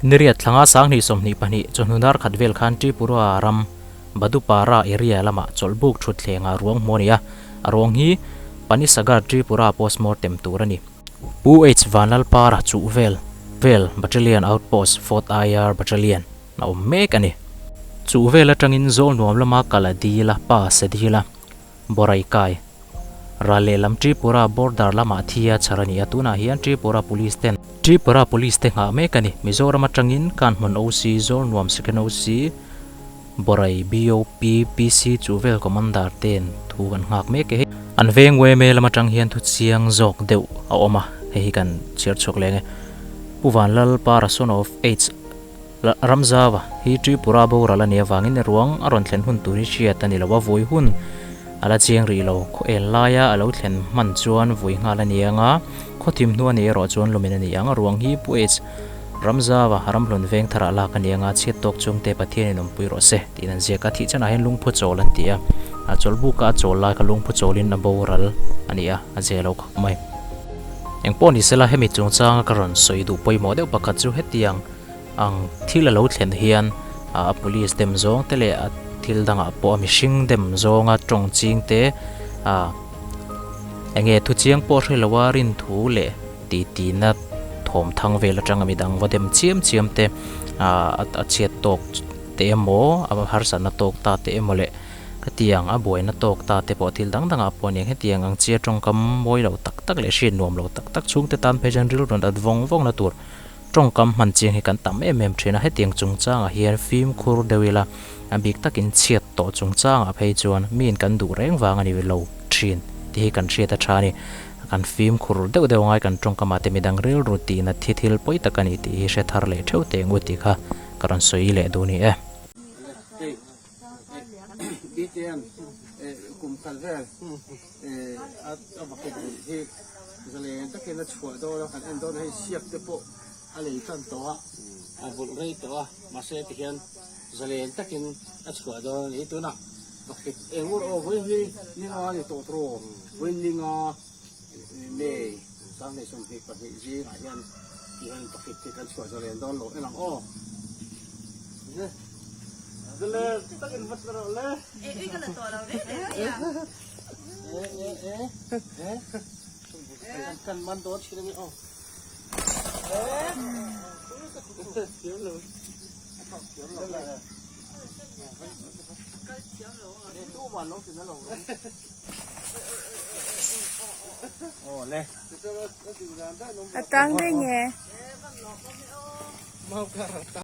Niriat thlanga 2022 chawhnu dar khat vel khan Tripura ram Badupara area lamah chawlhbuk thutthlengah ruang hmu a ni a, a ruang hi Panisagar Tripura postmortem tur a ni. Pu H Vanlalpara chuh vel vel Battalion Outpost Fourth IR Battalion a awm mek a ni. Chuh vel atangin zawl nuam lama kal a dil a, pass a dil a, Borai kai ral lehlam Tripura border lamah thi a chhar a ni a, tunah hian Tripura Police ten Tripura Police te nghah mek a ni. Mizoram atangin Kanhmun OC, Zawlnuam Second OC, Borai BOP, PC chu vel Commander ten thu kan nghak mek e. An veng yma lam atang hian thu chiang zawk deuh a awm a, hei hi kan chhiar chhuak leng e. Pu Vanlalpara son of H. Ramzava hi Tripura boral a nih avangin ruang a rawn thlen hun tur hi hriat a ni lo a, vui hun a la chiang rih lo. Khaw en laia a lo thlen hman chuan vui nghal a ni ang a, khaw thim hnu a nih erawh chuan lumin a ni ang. Ruang hi Pu H. Ramzava ramhlun veng tharah lak a ni ang a, chhiat tawk chungte Pathianin awmpui rawh se tiin an ziak a, thih chanah hian lungphu chawl an ti a, a chawlhbuka a chawl lai kha lungphu chawlin a boral a ni a, a zia lo khawp mai. Engpawh ni sela hemi chungchanga ka rawn sawi duh pawimawh deuh pakhat chu hetiang ang thil a lo thlen hian a police dem zawng te leh a thil dangah pawh a mihring dem zawnga tawng ching te a enge thu chiang pawh hre lo a rin thu leh titi na thawm thang vel atanga midang va dem chiam chiam te a chhiat tawk te emaw a harsatna tawk ta te emaw leh hetiang a buaina tawk ta te pawh thil dang dangah pawh aniang hetiang ang chia tawngkam mawi lo tak tak leh hriat nuam lo tak tak chhungte tan phei chuan rilru an at vawng vawng na tur tawngkam hman chiang hi kan tam em em thin a, hetiang chungchangah hian fimkhur deuh ila a bik takin chhiat tawh chungchangah phei chuan miin kan duh reng vang a ni lo thin tih hi kan hriat a tha a ni. Kan fimkhur deuh deuh angai kan tawngkamah te midang rilru tihna thi thil pawi tak a ni tih hi hre thar leh theuh teh ngut tih kha ka rawn sawi leh duh ni e. Pakhat eng ur aw vawiin hi ninga a ni tawh tawh vawiin ninga May 2022 zingah hian ti hian pakhat hi kan chhuah zalen dawn lo en ang aw. Zalen takin vat la rawh le. E ui ka la tawh lo reng reng mai a. E e e e kan man dawn thin a ni aw. E thiam lo thiam lo le. A tang daih nge?